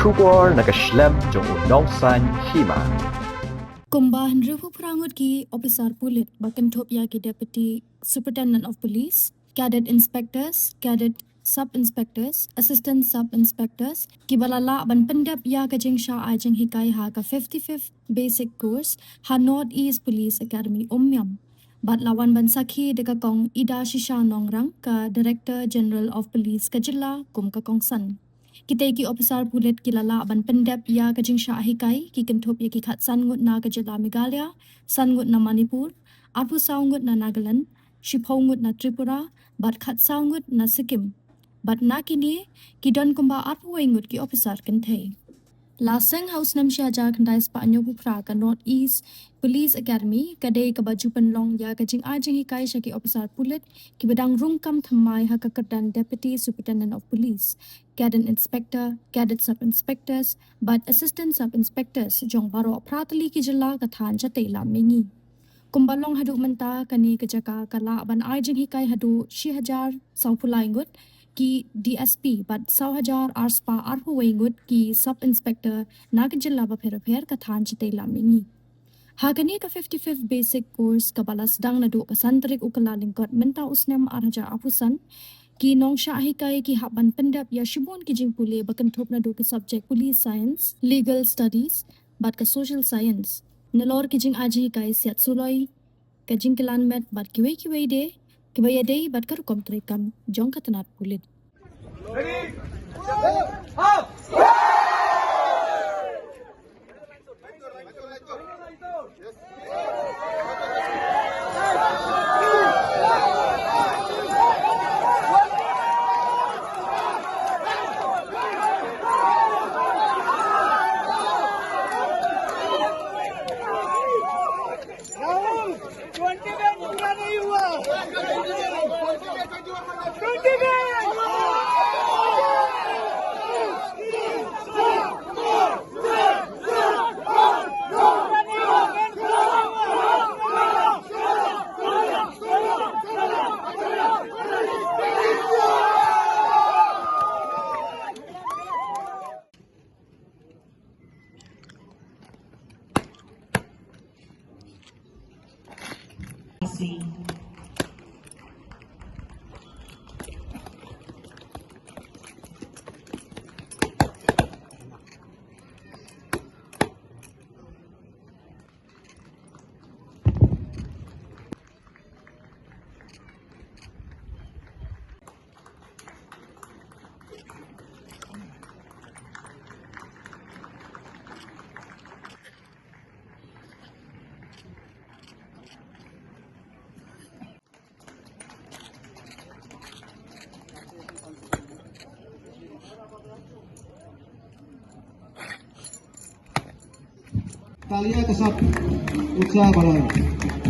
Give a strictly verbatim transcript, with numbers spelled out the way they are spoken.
Khubor na ka shlem jong u nongsaiñ hima. Kumba hynriewphew phra ngut ki ophisar pulit ba kynthup ïa ki Deputy Superintendent of Police, Cadet Inspectors, Cadet Sub Inspectors, Assistant Sub Inspectors, kiba la lah ban pyndep ïa ka jingshah ai jinghikai ha ka fifty-fifth Basic Course ha North East Police Academy, Umiam. Bad la wan ban sakhi da ka Kong Ida Shisha Nongrang, ka Director General of Police ka jylla, kum ka kongsan. Kitei ki ophisar pulit ki la lah ban pyndep ïa ka jingshah hikai ki kynthup ïa ki khatsan ngut na ka jylla Meghalaya, san ngut na Manipur, arphew saw ngut na Nagaland, shiphew ngut na Tripura, bad khatsaw ngut na Sikkim. Bad na kine ki don kumba arphew wei ngut ki ophisar kynthei. La seng ha u snem shi hajar khyndai spah hynñiewphew phra ka North East Police Academy ka dei kaba ju pynlong ïa ka jingai jinghikai sha ki ophisar pulit kiba dang rung kam thymmai ha ka kyrdan Deputy Superintendent of Police, Cadet Inspector, Cadet Sub Inspectors bad Assistant Sub Inspectors jong baroh phra tylli ki jylla ka thaiñ shatei lam mihngi. Kumba long haduh mynta, kane ka jaka ka lah ban ai jinghikai haduh shi hajar sawphew lai ngut ki D S P bad saw hajar arspah arphew wei ngut ki Sub Inspector na ki jylla bapher bapher ka thaiñ shatei lam mihngi. Ha kane ka fifty-fifth Basic Course kaba la sdang naduh ka san tarik u Kyllalyngkot mynta u snem ar hajar arphew san, ki nongshah hikai ki hap ban pyndep ïa shibun ki jingpule ba kynthup naduh ki subject Police Science, Legal Studies bad ka Social Science. Nalor ki jingai jinghikai siat suloi, ka jingkylla met bad kiwei kiwei de kiba ïadei bad ka rukom treikam jong ka tnat pulit. राहुल, ट्वेंटी बैच पूरा नहीं हुआ। ट्वेंटी बैच। तालियां के साथ उत्साह बढ़ाएं।